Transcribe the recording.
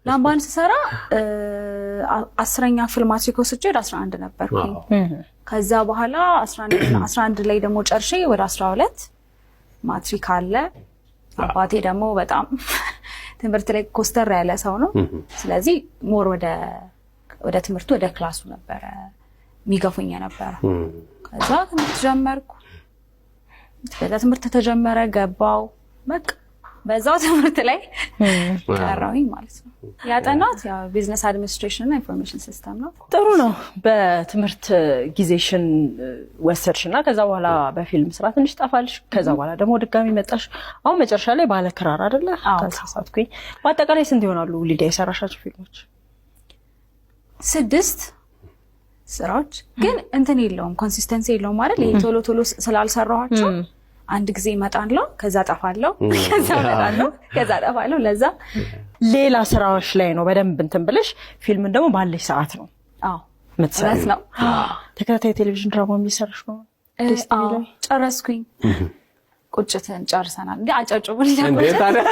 ላምባን ስሰራ 10ኛ ክፍል ማትሪክ ወስጄ ወደ 11 ነበርኩኝ። ከዛ በኋላ 11 ላይ ደግሞ ጨርሼ ወደ 12 ማትሪክ አለ። አባቴ ደግሞ በጣም ትምህርት ላይ ኮስተር ያለ ሰው ነው። ስለዚህ more ወደ ትምህርቱ፣ ወደ class ኡ ነበረ የሚገፉኝ የነበረ። ከዛ ትምህርት ጀመርኩ። ከዛ ትምህርት ተጀመረ፣ ገባው፣ በቃ በዛው ትምህርት ላይ ቀረሁኝ ማለት ነው። ያጠናሁት ያው business administration እና information system ነው። ጥሩ ነው። በትምህርት ጊዜሽን ወሰድሽ እና ከዛ በኋላ በፊልም ስራ ትንሽ ጠፋልሽ። ከዛ በኋላ ደግሞ ድጋሚ መጣሽ። አሁን መጨረሻ ላይ ባለ ክራር አይደለ? አዎ። ካልተሳሳትኩኝ። በአጠቃላይ ስንት ይሆናሉ ሊዲያ የሰራሻቸው ፊልሞች? ስድስት ስራዎች፣ ግን እንትን የለውም፣ consistency የለውም አይደል? ይሄ ቶሎ ቶሎ ስላልሰራኋቸው አንድ ጊዜ እመጣለሁ፣ ከዛ ጠፋለሁ፣ ከዛ እመጣለሁ፣ ከዛ ጠፋለሁ። ለዛ ሌላ ስራዎች ላይ ነው በደንብ እንትን ብለሽ፣ ፊልምን ደግሞ ባለሽ ሰዓት ነው የምትሰሪው። እውነት ነው። ተከታታይ ቴሌቪዥን ድራማ የሚሰራሽ ነው ዴስ ቲቪ አዎ፣ ላይ? ጨረስኩኝ። ቁጭትን ጨርሰናል። እንዲ አጨብጭቡልኝ። እንዴ ታዲያ።